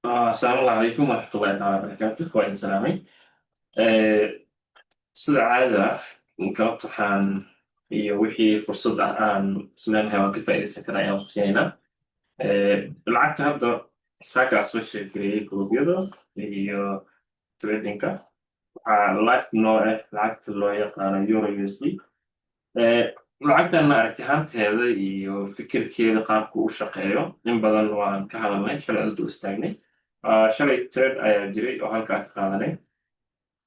Asalaamu calaykum waraxmatullahi taala wabarakaatu. Waa idin salaamay. Sida caadada ah, galabta waxaan iyo wixii fursad ah aan ismeenahay waan ka faa'iidaysan karaa ayaan waqtiyeynaa. Lacagta hadda saakaa soo sheegareeyay groupyada iyo tradingka, waxaa live noo ah lacagta loo yaqaano euro USD. Lacagtan aragti ahaanteeda iyo fikirkeeda, qaabku u shaqeeyo, in badan waan ka hadalnay. Shalay as dul istaagnay. Shalay trade ayaa jiray oo halkaa ka qaadanay.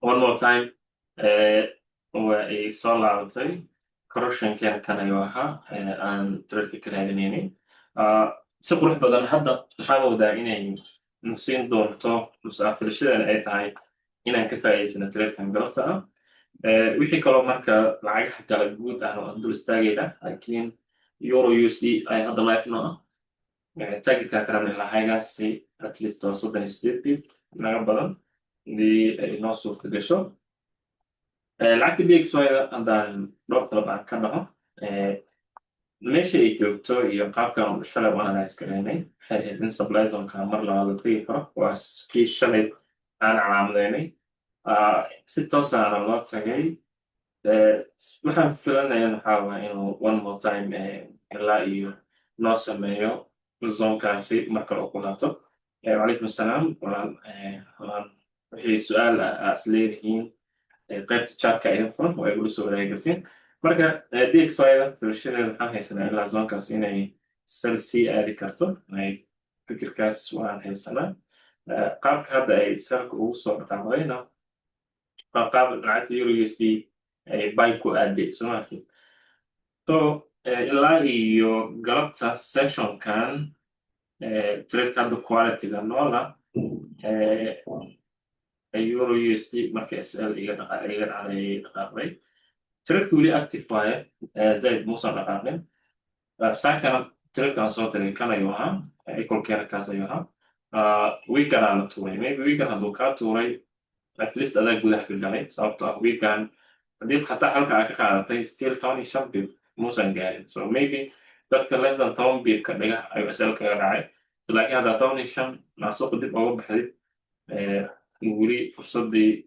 One more time waa ay soo laabatay. Correctionken kan ayuu ahaa aan tradeka ka raadinaynay si qurux badan. Hadda waxaa moodaa inay nusiin doonto musaafilashadan ay tahay inaan ka faa'iidaysano tradekan galabta ah. Wixii kaloo marka lacagaha kala guud ahna waan dul istaagayna, laakiin euro USD ay hadda live noo ah. Targetka karan ilaa highgaasi at least waa 38 pip naga badan hadii ay noo suurta gasho. Lacagta DXY-da haddaan dhowr qalab aan ka dhaho, meesha ay joogto iyo qaabkan shalay u analyze gareynay, waxay ahayd in supply zoneka mar labaad la tegi karo. Waa kii shalay aan calaamadeynay. Si toosaana loo tagay. Waxaan filanaya waxaa waa inuu one more time ilaa iyo noo sameeyo zonekaasi mar kale oo ku laabto. Wacalaykum assalaam walaal. Walaal, wixii su-aal ah aas leedihiin, qaybta chatka idin furan oo ay gula soo wadaagi kartiin. Marka DXY-da filashadeeda waxaan haysanaa ilaa zonekaas inay sell sii aadi karto. Fikirkaas waan haysanaa. Qaabka hadda ay sellka ugu soo dhaqaaqdayna waa qaab lacagta euro USD ay buy ku aaday, soo maartid. So ilaa iyo galabta sessionkan, tradeka hadda qualityga noola euro USD marka SL iga iga dhacday dhaqaaqday. Tradeka weli active waaye, zaid muusan dhaqaaqin. Saakana tradekan soo diray kan ayuu ahaa, equalkeena kaas ayuu ahaa. Weekanaa la tuuray. Maybe weekan hadduu kaa tuuray, at least adaa gudaha ka galay, sababto ah weekan haddii xataa halka aa ka qaadatay, still 15 pip muusan gaarin. So maybe dadka less than 10 pip ka dhiga ayuu SL kaga dhacay, laakiin haddaa 15 naa suuqa dib uga baxdid, weli fursaddii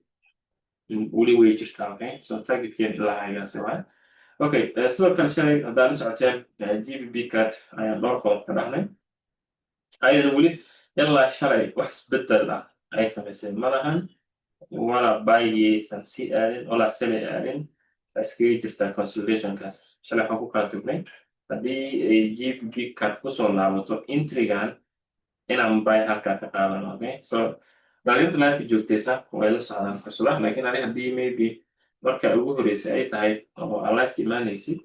weli way jirtaa. Okay, so targetkeen ilaa haygaasi waay. Okay, sidoo kale shalay haddaa la socoteen, GBP CAD ayaan dhowr qodob ka dhahnay. Ayadana weli ilaa shalay wax isbedel ah ay samaysay malahan, walaa buygaysan si aadin walaa sellay aadin. Waa iskaga jirtaa consolidationkaas. Shalay waxaan ku kala tagnay haddii ay GBP CAD kusoo laabato entrygan inaan buy halkaa ka qaadano. Okay, so dhalinyarta liveka joogtaysa way la socdaan fursadaha, laakiin ani haddii maybe marka ugu horreysay ay tahay oo aa liveka imaanaysid,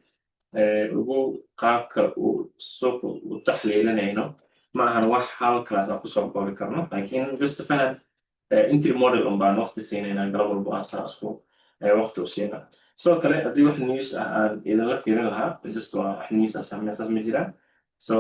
ugu qaabka uu suuqa u taxliilinayno ma ahan wax hal class aan kusoo koobi karno, laakiin just fahan entry model un baan waqti siinaynaa. Galab walba aan saa isku waqti u siinaa. Sidoo kale haddii wax news ah aan idinla fiirin lahaa, just waa wax news ah sameeya saas ma jiraan. So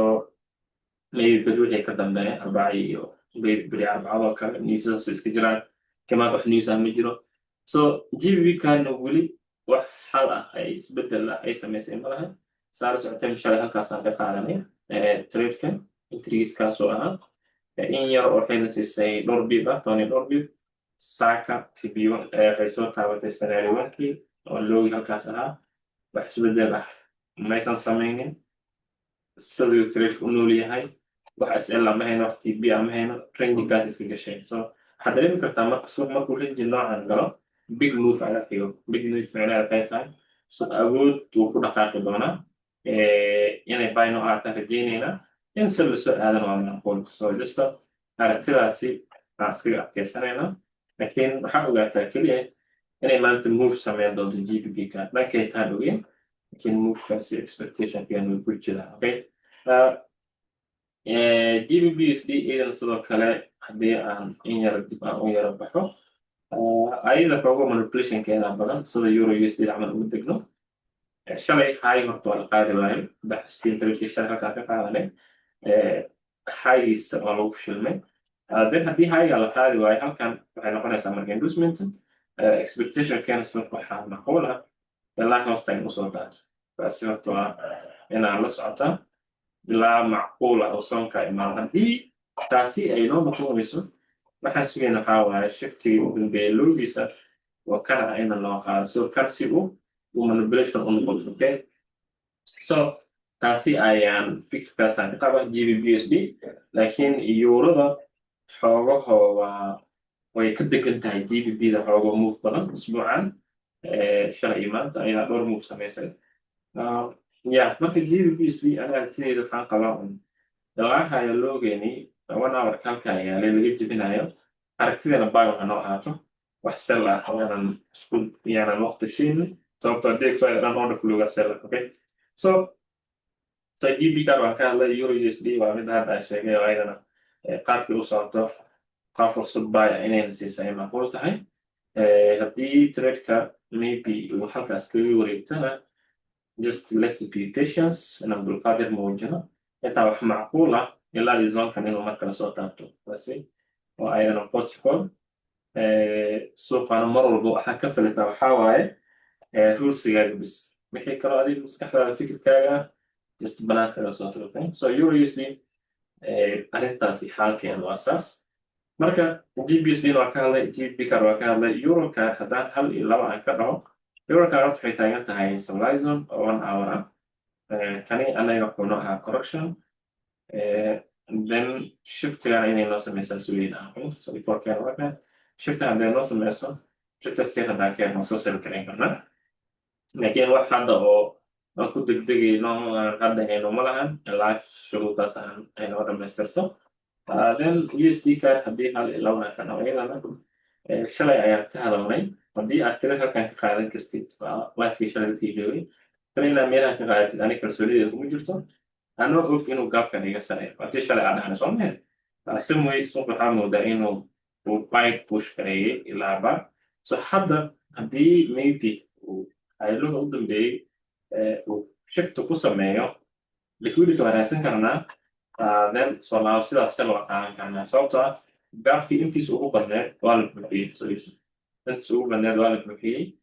maybe beri wixii ka dambeeya, Arbaca iyo beri Arbacadoo kale, newsadaas iska jiraan. Kamaad wax news ah ma jiro. So GBP CADna weli wax xal ah ay isbedel ah ay samaysay ma laha. Saara socoteen, shalay halkaasaan ka qaadanay tradekan. Entrygiiskaasoo ahaa in yar oo waxayna siisay dhowr pip ah, 10 iyo dhowr pip. Saaka TP waxay soo taabatay scenario one-kii oo loogi halkaas ahaa. Wax isbedel ah maysan samaynin. Siduu tradeka u nool yahay, wax SL ama hayno, wax TP ama hayno, rangigaas iska gashay. So waxaad dareemi kartaa marka suuq markuu range noocan galo, big move ayaa xigo. Big move macnaheed waxay tahay suuq awood uu ku dhaqaaqi doonaa. Inay buy noo ahaataan rajaynaynaa, in sell lasoo aadan waa macquul. So just aragtidaasi aan iskaga adkeysanaynaa, laakiin waxaa ogaataa keliya inay maanta move sameyn doonto GBP CAD. Dhankay taan ogeyn, laakiin movekaasi expectationkan way ku jiraan. Okay, GBP USD iyadana sidoo kale haddii aan in yara dib aan u yara baxo, ayada xoogo manipulationkeeda badan sida euro USD camal ugu degno. Shalay high horta waa la qaadi waayo. Baxskin tradekii shalay halkaa ka qaadanay, highgiisa waa lagu fashilmay. Then haddii highga la qaadi waayo, halkan waxay noqonaysaa marka inducement. Expectation keena suuq waxaa macquul ah ilaa hoosta in usoo daato. Taasi horta waa inaan la socotaa ilaa macquul ah oo soonka imaan haddii Taasi ay noo noqon weyso, waxaan sugayna waxaa waaye shiftigii u dambeeyay lowgiisa oo kana ina loo qaado, so kan si uu manipulation u noqoto. Okay, so taasi ayaan fikirkaasaan ka qaba GBPUSD. Laakiin eurada xoogaho waa way ka degan tahay GBP da, xoogo move badan isbuucan, shalay iyo maanta ayaa dhowr move samaysay. Ya, marka GBPUSD aniga aragtideeda waxaan qabaa un ilaahayo loogeeni 1 hour kalka yaalay laga jebinayo. Aragtideena buy waxa noo ahaato, wax sell ah yaanan isku yaanan waqti siinin, sababtoo DXY dhan order flowga sell ah. Okay, so GBP CAD waan ka hadlay. Euro USD waa mid hadda aan sheegay oo ayadana qaabkii u socoto qaab fursad buy ah inayna siisa ay macquul tahay. Haddii tradeka maybe uu halkaas kaga wareegtana, just let's be patience, inaan dulqaad yar muujino. Xitaa wax macquul ah ilaa iyo zonekan inuu mar kale soo taabto, taasi oo ayadana possible. Suuqana mar walba waxaa ka filataa waxaa waaye rulesigaaga bis, wixii kaloo adiga maskaxdaada fikirkaaga just banaanka laga soo tago. Okay, so euro USD arrintaasi xaalkeeda waa saas. Marka GBPUSD waa ka hadlay, GBP CAD waa ka hadlay. Euro CAD haddaan hal iyo laba aan ka dhaho, euro CAD horta waxay taagan tahay supply zone oo 1 hour ah. Kani anaga wuxuu noo ahaa correction, then shiftigana inay noo sameysaa sugayna. Okay, so before keena marka shiftiga hadday noo sameyso, retesting haddaan keeno, soo sell gareyn karnaa. Laakiin wax hadda oo aan ku degdegayno aan hadda hayno ma lahan ilaa shuruudaas aan ay noo dhamaystirto. Then USD CAD haddii hal iyo laba aan ka dhaho, iyadana shalay ayaan ka hadalnay. Haddii aad tiro halkan ka qaadan kartid, livekii shalay dadkii joogay, tiro inaad meelaha ka qaadatid ani kalsoonideeda kuma jirto, anoo og inuu gapkan iga sareeyo. Haddii shalay aad dhahna soo mahen samway, suuq waxaa moodaa inuu uu buy push gareeyay ilaa ba. So hadda haddii maybe uu hayluha u dambeeyey uu shift ku sameeyo, liquidity waa raadsan karnaa, then soo laabo sidaas kale waa qaadan karnaa, sababtoo ah gapkii intiisa ugu badneed waa la buuxiyey. So intiisa ugu badneed waa la buuxiyey.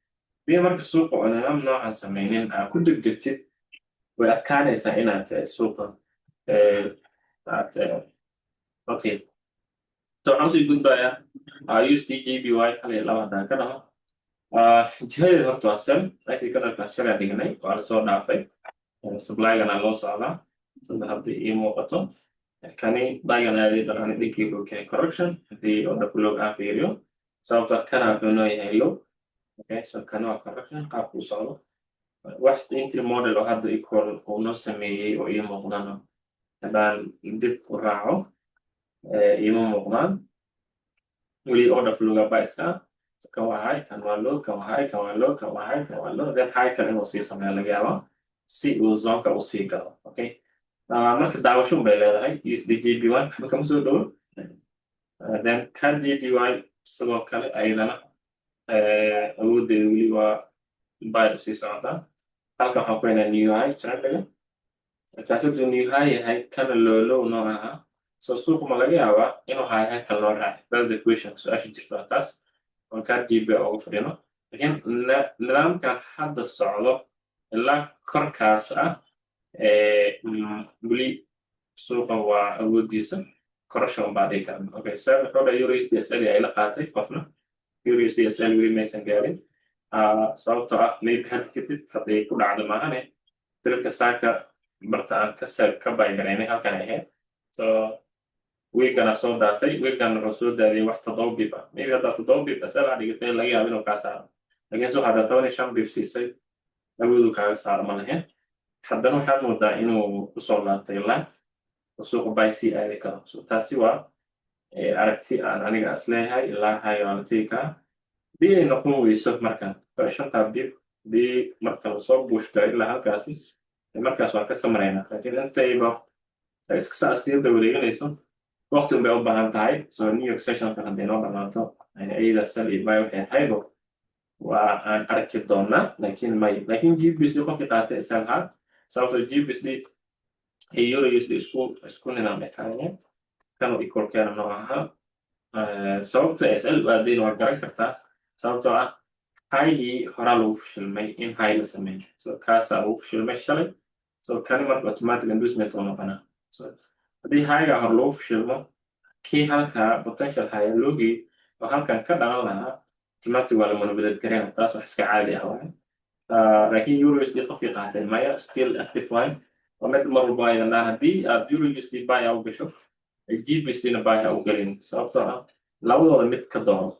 Hadii marka suuqa oo nidaam noocan sameynin aad ku degdegtid, way adkaanaysaa inaad suuqa aad. Okay, so waxaan usii gudbayaa USD JPY. Hal iyo laba haddaan ka dhaho, jihadeeda horta waa sell. IC candlekaas shalay dhignay, waa lasoo dhaafay, supplygana loo socdaa sida haddii ii muuqato. Kani buygan aaday dabcan dhinkii wuxuu keenay correction haddii order flow aan fiiriyo, sababto kana wuxuu noo yahay low. Okay, so kani waa correction qaabku u socdo. Wax entry model oo hadda equal uu noo sameeyey oo ii muuqdana, haddaan dib u raaco, iima muuqdaan weli. Order flowga buyska kan waa high, kan waa low, kan waa high, kan waa low, kan waa high, kan waa low, then high kan inuu sii sameeyo laga yaaba si uu zonka usii galo. Okay, marka daawasho bay leedahay USD JPY, waxba kama soo dhowo. Then CAD JPY sidoo kale ayadana awoodeeda weli waa buy usii socotaa. Halka waxaan ku haynaa new high trendiga, kaas hadduu new high yahay, kana low low noo ahaa. So suuqu ma laga yaabaa inuu high high kale noo raacay? That's the question. Su-aasha jirta waa taas oo CAD JPY ugu fadhino. Laakiin nidaamkan hadda socdo ilaa korkaas ah weli suuqa waa awoodiisa correction baa dhihi karna. Okay, so wuxuu dhahay euro USD SL ay la qaatay qofna. Euro USD SL weli maysan gaarin, sababtoo ah maybe hadda kadib hadday ku dhacdo maahane. Tradeka saaka barta aan ka ka buy garaynay halkan ay ahayd. So wiigana soo daatay, wiigan wuxuu soo daadiyay wax 7 pip ah. Maybe haddaa 7 pip SL aa dhigatay, laga yaabo inuu kaa saaro. Laakiin suuqa haddaa 15 pip siisay, awoodu kaaga saaro ma lahayn. Haddana waxaad moodaa inuu kusoo laabtay live oo suuqa buy sii aadi karo. So taasi waa aragti aan aniga is leeyahay ilaa high waa la tegi karaa. Haddii ay noqon weyso, marka 15-taa pip haddii marka lasoo push garo ilaa halkaasi, markaas waan ka samraynaa. Laakiin intayba iska saa iskaga dawareeganayso, waqti un bay u baahan tahay. So New York sessionka hadday noo dhamaato, iyada sell iyo buy waxay tahaybo waa aan arki doonaa. Laakiin may, laakiin GBPUSD qofkii qaatay sell ha, sababtoo GBPUSD iyo euro USD isku nidaam ekaayeen, kanu equal keena noo ahaa. Sababta SL u aadayn waa garan kartaa, sababtoo ah highgii horaa lagu fashilmay in high la sameeyo. So kaasaa lagu fashilmay shalay. So kani marka automatic inducement uu noqonaa. So haddii highga hore lagu fashilmo Kii halkaa potential higher lowgii oo halkan ka dhalan lahaa, automatic waa la manipulate gareyna. Taas wax iska caadi ah waaye. Laakiin euro USD qofkii qaatay, maya, still active waaye. Waa mid mar walba aydan dhahan: haddii aad euro USD buy u gasho, GBPUSD na buy ha u gelin, sababtoo ah labadooda mid ka dooro.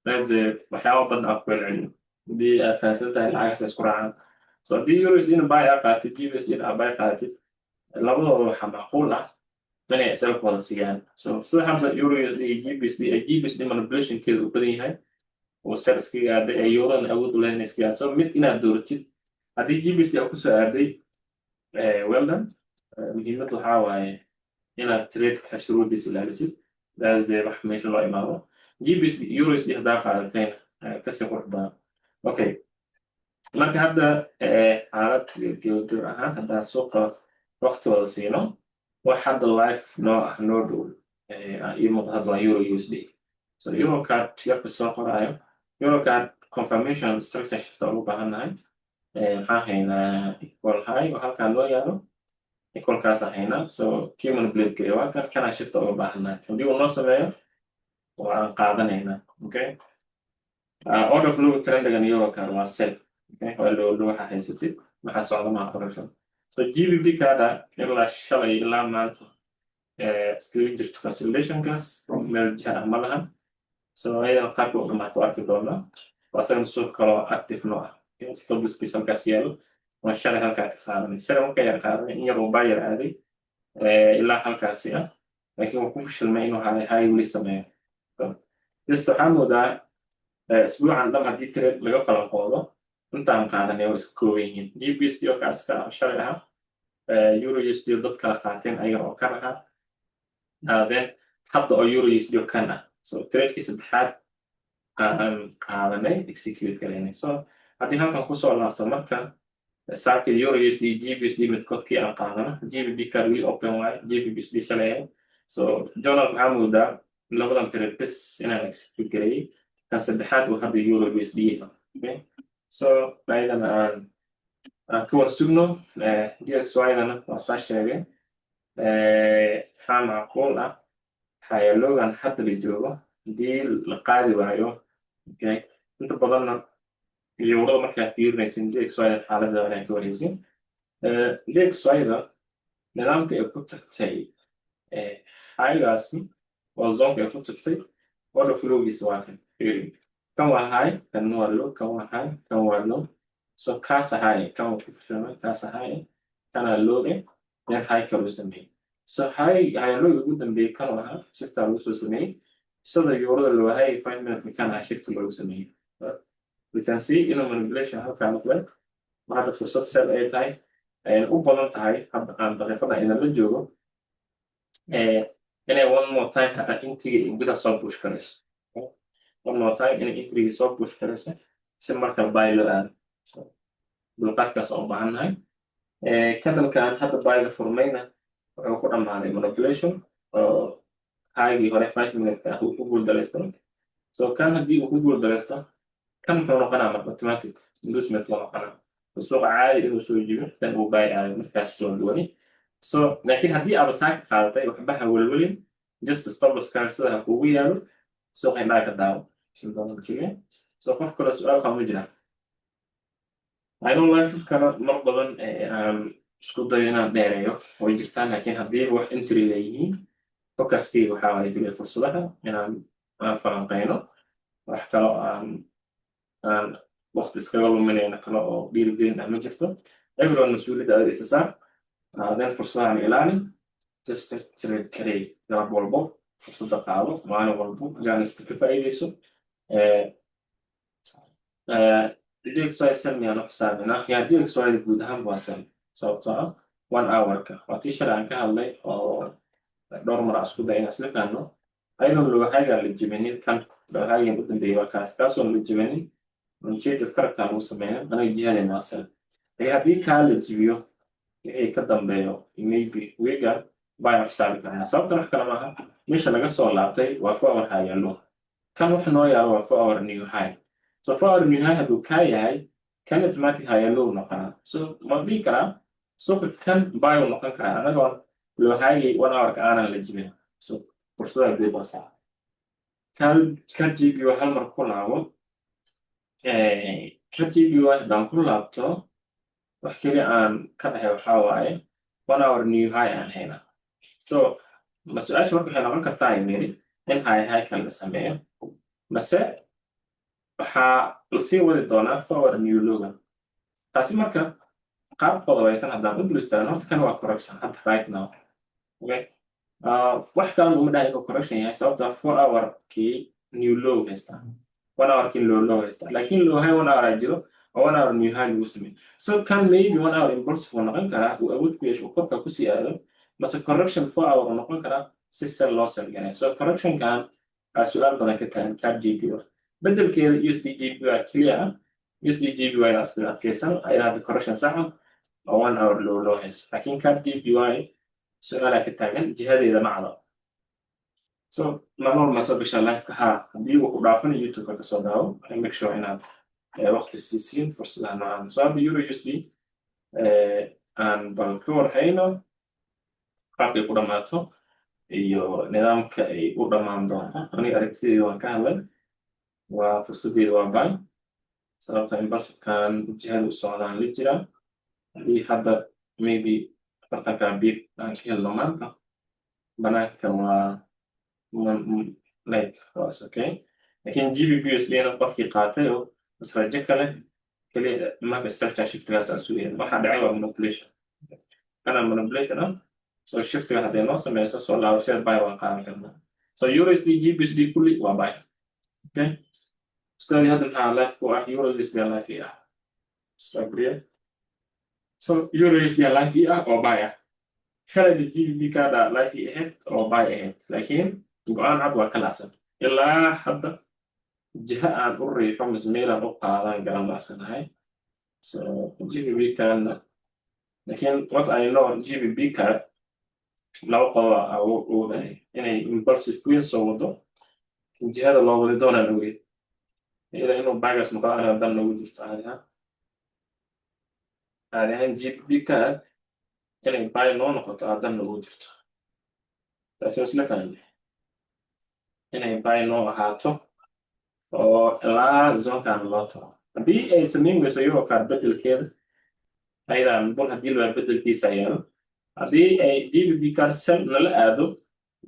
That's waxyaaba badan aa ku celceliyo. Haddii aad fahansan tahay, lacagaas isku raacaan. So haddii euro USD na buy aa qaadatid, GBPUSD na aa buy qaadatid, labadooda waxaa macquul ah inay isla wada siiyaan. So sida hadda euro USD iyo GBPUSD ay GBPUSD manipulationkeeda u badan yahay oo sell iskaga aaday, ay eurona awood u leedahay inay iskaga aado. So mid inaad dooratid. Haddii GBPUSD aa kusoo aaday, well done. Muhiimad waxaa waaye inaad tradeka shuruudiisa ilaalisid. That's the wax meesha loo imaado. GBPUSD, euro USD haddaa qaadateen, kasii qurux badan. Okay, marka hadda xaalad gabagabo ahaan, haddaan suuqa waqti wada siino, wax hadda live noo ah, noo dhow, ii muuqda hadda waa euro USD. So euro CAD yarka soo qoraayo, euro CAD confirmation structure shift ugu baahannahay. Maxaan haynaa? Equal high oo halkaan loo yaalo, equalkaasaan haynaa. So kii manipulate gareya waa kan. Kanaan shifta uga baahannahay. Haddii uu noo sameeyo, waan qaadanaynaa. Okay, order flow trendigan euro CAD waa sell. Okay, waa low low. Waxa haysatid maxaa socda maa correction. So GBP CAD ilaa shalay ilaa maanta iskaga jirto consolidationkaas, meel jiha ah ma lahan. So ayadan qaabka u dhamaato arki doonaa. Waa asagana suuq kaloo active noo ah. Stop losskiisa halkaas yaalo. Waan shalay halkaa ka qaadanay. Shalay marka yar qaadanay, in yar uu baa yar aaday ilaa halkaasi ah, laakiin wuu ku fashilmay inuu high high weli sameeyo. Just waxaan moodaa isbuucan dhan haddii trade laga falanqoodo, intaan qaadanay waa iska kooban yihiin: GBPUSD oo kaaska shalay ahaa, euro USD oo dad kala qaateen ayaga oo kan ahaa, then hadda oo euro USD oo kan ah. So tradekii saddexaad aan qaadanay, execute garaynay. So haddii halkan kusoo laabto, marka saaka euro USD, GBPUSD midkoodkii aan qaadano. GBP CAD weli open waaye, GBPUSD shalay. So journal waxaa moodaa labadan trade bes inaan execute gareeyay. Kan saddexaad uu hadda euro USD. Okay, so ayadana aan ka war sugno. DXY-dana waa saa sheegay. Waxaa macquul ah higher lowgan hadda la joogo haddii la qaadi waayo. Okay, inta badanna eurada markaa fiirinaysin, DXY-da xaaladda inaa ka wareysin. DXY-da nidaamka ay ku tagtay highgaasi waa zonka ay ku tagtay. Order flowgiisa waa kan. Fiiri, kan waa high, kan waa low, kan waa high, kan waa low. So kaas high, kan waa ku fashilmay, kaas high, kana low eh, then high kaluu sameeyey. So high, high low ugu dambeeyey kan ahaa, shifta lagu soo sameeyey. Sida eurada loo high 5 minute kan ah shift loogu sameeyey. We can see inuu manipulation halkaa noqday. Hadda fursad sell ay tahay, u badan tahay hadda aan daqiiqada idinla joogo inay one more time hataa entryga gudaha soo push karayso. One more time inay entryga soo push karayso si markale buy loo aado. Dulqaadkaas oo u baahannahay. Candlekan hadda buyga furmayna wuxuu ku dhammaaday manipulation oo highgii hore 5 minute ah uu ku guuldareystay. So kan haddii uu ku guuldareysto, kan muxuu noqonaa marka? Automatic inducement buu noqonaa, suuqa caadi inuu soo jibo, dan uu buy aayo markaas soo duwani. So laakiin haddii aaba saaka qaadatay, waxba ha welwelin. Just stop losskaaga sida ha kuugu yaalo, suuqa indhaha ka daawo keliya. So qof kale su-aal qaba ma jira? I know live-kana mar badan aan isku dayo inaan dheereeyo way jirtaan, laakiin haddii wax entry leeyihiin, focuskayga waxaa waaye keliya fursadaha inaan aan falanqeyno. Wax kaloo aan waqti iskaga luminayno kale oo dhiirigelin ah ma jirto. Everyone mas-uuliyadda adiga isa saar, then fursadahan ilaali. Just trade karey galab walbo, fursadda qaado maalin walbo, chanceka ka faa'iideyso. DXY sell miyaan u xisaabinaa? Yaa, DXY guud ahaan waa sell, sababtoo ah one hourka waa tii shalay aan ka hadlay oo dhowr mar aan isku day inaan isla fahanno. Ayadoon low highga la jebinin, kan low highgan u dambeeyay waa kaas, kaasoon la jebinin on change of character lagu sameynin, aniga jihadeena waa sell. Laakiin haddii kaa la jebiyo, wixii ka dambeeyo maybe weegan baan xisaabi karnaa. Sababtan wax kale maaha, meesha laga soo laabtay waa 4 hour high low. Kan waxa noo yaalo waa 4 hour new high. So 4 hour new high hadduu kaa yahay, kan automatic high low noqonaa. So ma dhihi karaa suuqa kan buy uu noqon karaa anagoon low high 1 hourka aanan la jebin. So Fursadaha guud waa saa. CAD JPY hal mar ku laabo. CAD JPY haddaan ku laabto, wax keli aan ka dhahay waxaa waaye 1 hour new high aan haynaa. So ma su-aasha marka waxay noqon kartaa miri in high high kale la sameeyo, mase waxaa lasii wadi doonaa 4 hour new low-gan? Taasi marka qaab qodobaysan haddaan u dul istaagno, horta kan waa correction hadda right now, okay? Wax kalena uma dhahay inuu correction yahay, sababta 4 hour kii new low haystaa, 1 hour kii low low haystaa, laakiin low high 1 hour aa jiro oo 1 hour new high lagu sameeyo. So kan maybe 1 hour impulsive uu noqon karaa, uu awood ku yeesho uu korka kusii aado, mase correction 4 hour uu noqon karaa si sell loo sell garay. So correctionkan aa su-aal badan ka tahan CAD JPY. Bedelkeeda USD JPY clear ah. USD JPY na iskaga adkaysan ayaa hadda correction sax ah oo 1 hour low loo hayso, laakiin CAD JPY su-aalaa ka taagan, jihadeeda ma cado. So maalmood ma soo gashaa liveka? Haa, haddii uu ku dhaafana YouTube-ka kasoo daawo. Make sure inaad waqti siisiin fursadaha noocan. So hadda euro USD aan bal ka warhayno qaabkay ku dhammaato iyo nidaamka ay u dhammaan doonto. Aniga aragtideyda waan ka hadlay, waa fursadeyda waa buy, sababta impulsivekan jihada u socdaan la jiraa. Haddii hadda maybe 40-ka pip aan ka helno maanta banaanka, waa like was okay, laakiin GBP USD na qofkii qaatay oo bas rajo kale kaliya marka structure shiftigaas aan sugaya. Waxaa dhacay waa manipulation, kana manipulation ah. So shiftiga hadday noo sameyso soo laabashada buy waan qaadan karnaa. So euro USD, GBP kulli waa buy, okay? Ustaadi, hadda maxaa live ku ah? Euro USD live ah. Sabriya. So euro USD live ah oo buy ah. Shalayda GBP CAD-a live ahayd oo buy ahayd, laakiin go-aan cad waa kala asan. Ilaa hadda jiha aan u riixo mise meelaan u qaadaan garanacsanahay. So GBP CAD-na, laakiin what I know, GBP CAD laba qodob a ogahay: inay impulsive weyn soo wado, jihada loo wadi doonaan ogeyn, iyada inuu bagas noqdo ana dan noogu jirto. Caadi ahaan, caadi ahaan GBP CAD inay buy noo noqoto aa dan noogu jirto. Taasi waa isla fahmay, inay buy noo ahaato oo ilaa zonekan loo tago. Haddii ay samayn weyso euro CAD bedelkeeda, ayadan bul haddii lawaa bedelkiisa yaalo. Haddii ay GBP CAD sell nala aado,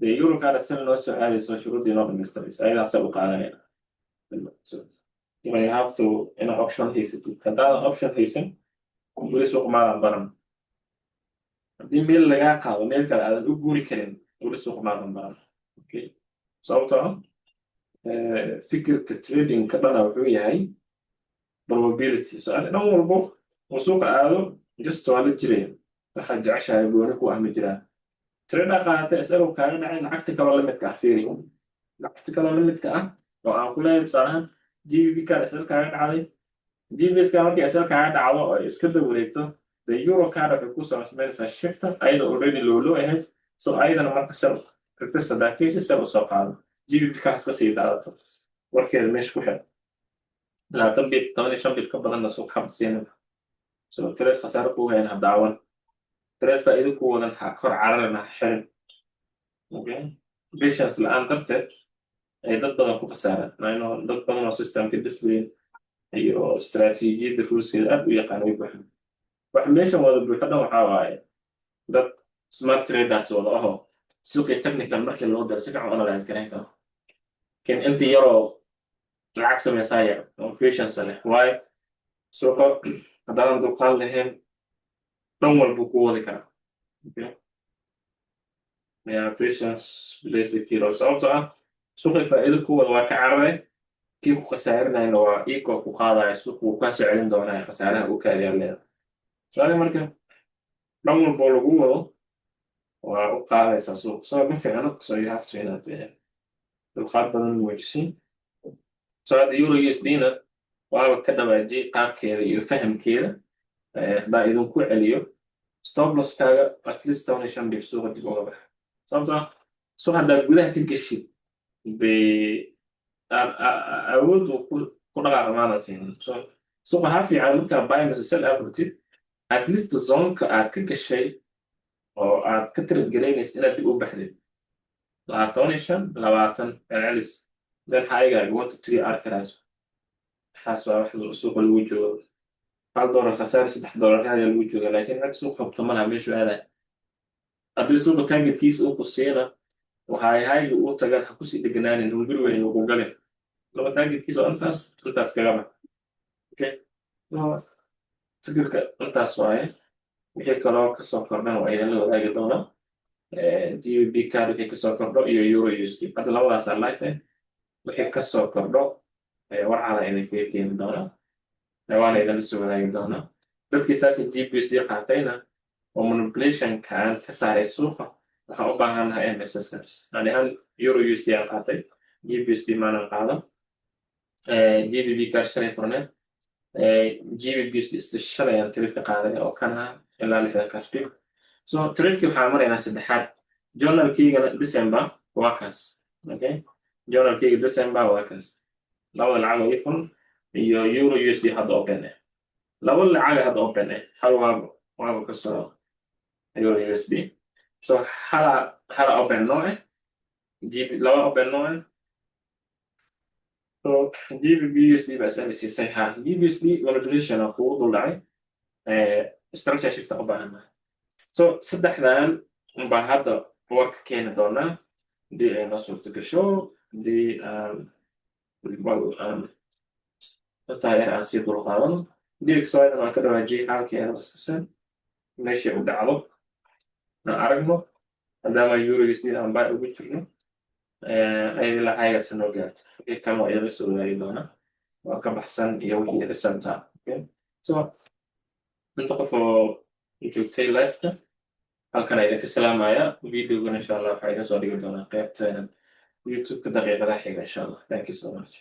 dee euro CAD sell noo soo aadayso, shuruuddii noo dhamaystiraysa, ayadan sell u qaadanayna. So you have to ina option haysatid. Haddaadan option haysan, weli suuq maadan baran. Haddii meel lagaa qaado, meel kale aadan u guuri karin, weli suuq maadan baran, okay? Sababtoo ah fikirka tradingka dhana wuxuu yahay probability. So dhan walbo uu suuqa aado just waa la jiraya. Waxaad jeceshahay gooni ku ah ma jiraan. Trade qaadata, SL kaaga dhacay, lacagta kaloo la midka ah fiiri. Lacagta kaloo la midka ah oo aan ku leeyahay, tusaale ahaan GBP CAD SL kaaga dhacday, GBP ka markii SL kaaga dhacdo oo ay iska daba wareegto, the euro CAD waxay ku samaynaysaa shifta ayada already low low ahayd. So ayadana marka sell retest hadaa ka heshay, sell usoo qaado. GBP CAD iska sii daadato, warkeeda meesha ku xir. 20 pip, 15 pip ka badanna suuq xab siinin. So trade khasaare kuu hayan ha daawan, trade faa'iido ku wadan ha kor cararin, ha xirin, okay? Patience la-aan darteed ay dad badan ku khasaaraan. Ano dad badan oo systemka discipline iyo istaraatiijiyadda ruleskeeda aad u yaqaan way buuxan. Wax meeshan wada buuxo dhan waxaa waaye dad smart traders wada ahoo suuqii technical markii loo daro si fiican u analyze garayn karo. Lakin intii yaroo lacag samaysaa yar oo patience leh waayo. Suuqa haddaadan dulqaad lahayn, dhan walbuu ku wadi karaa, okay? Yeah, patience plays the key role, sababtoo ah suuqii faa'iido ku wada waa ka cararay, kii ku khasaarinayna waa iikoo ku qaadaya. Suuq wuu kaa soo celin doonaa khasaaraha uu kaadiyaa leedahay. So marka dhan walboo lagu wado waa u qaadaysaa suuq, so ma fiicno. So you have to inaad dulqaad badan muujisin. So hadda euro USD na waaba ka dhawaajiyey qaabkeeda iyo fahamkeeda. Haddaa idinku celiyo, stop losskaaga at least 15 pip suuqa dib uga baxa, sababtoo ah suuq haddaa gudaha ka geshid, dee awood uu ku dhaqaaqa maadan siinin. So suuqa waxaa fiican markaa buy mise sell aad furtid, at least zoneka aad ka gashay oo aad ka trade garaynaysid inaad dib u baxdid. 25, 20 celcelis, then high-gaaga 1 to 3 aad karayso. Waxaas waa wax suuqa lagu joogo. $1 khasaar, $3 raadiya lagu jooga, laakiin rag suuq qabto malaha meeshuu aadaya. Haddii suuqa targetkiisa uu ku siina, waxay high-ga uu tagaan, ha kusii dheganaanin, hunguri weyn uu ku galin. Laba targetkiisa oo intaas intaas kaga bax. Okay, fikirka intaas waaye. Wixii kaloo kasoo kordhan waa idinla wadaagi doonaa. GBP CAD wixii kasoo kordho iyo euro USD, hadda labadaasaa live eh. Wixii kasoo kordho warcada idinkaga keeni doonaa, waana idinla soo wadaagi doonaa. Dadkii saaka GBUSD qaatayna oo manipulationkan ka saaray suuqa, waxaan u baahannahay MSS-kaas. Ani ahaan euro USD aan qaatay, GBUSD maanan qaadan. GBP CAD shalay furneed, GBPUSD isla shalay aan trade qaaday oo kan ah ilaa 60-kaas pip. So tradekii waxaan maraynaa saddexaad. Journalkeygana December waa kaas. Okay, journalkeyga December waa kaas. Labada lacag oo ifun iyo euro USD hadda open eh, laba lacaga hadda open eh, hal waaba kasoo euro USD. So hala open noo eh, GB laba open noo eh. So GBP USD baa isla siisay. Ha, GBUSD manipulation oo kugu dul dhacay, structure shift u baahannahay. So saddexdan baan hadda warka keeni doonaa haddii ay noo suurto gasho, haddii aan bal aan intaa yar aan sii dul qaadano. DXY-dan waan ka dhawaajiyey, xaalkeeda iskasan meeshii u dhacdo aan aragno, maadaama euro USD aan buy ugu jirno, ayada lacagaasi noo gaarto. Wixii kale waa idinla soo wadaagi doonaa, waa ka baxsan iyo wixii recent ah. Okay, so inta qof oo joogtay live-ka halkan idinka salaamaya. Videogan insha Allah waxaa idin soo dhigi doonaa qaybta YouTube-ka daqiiqadaha xiga insha Allah. Thank you so much.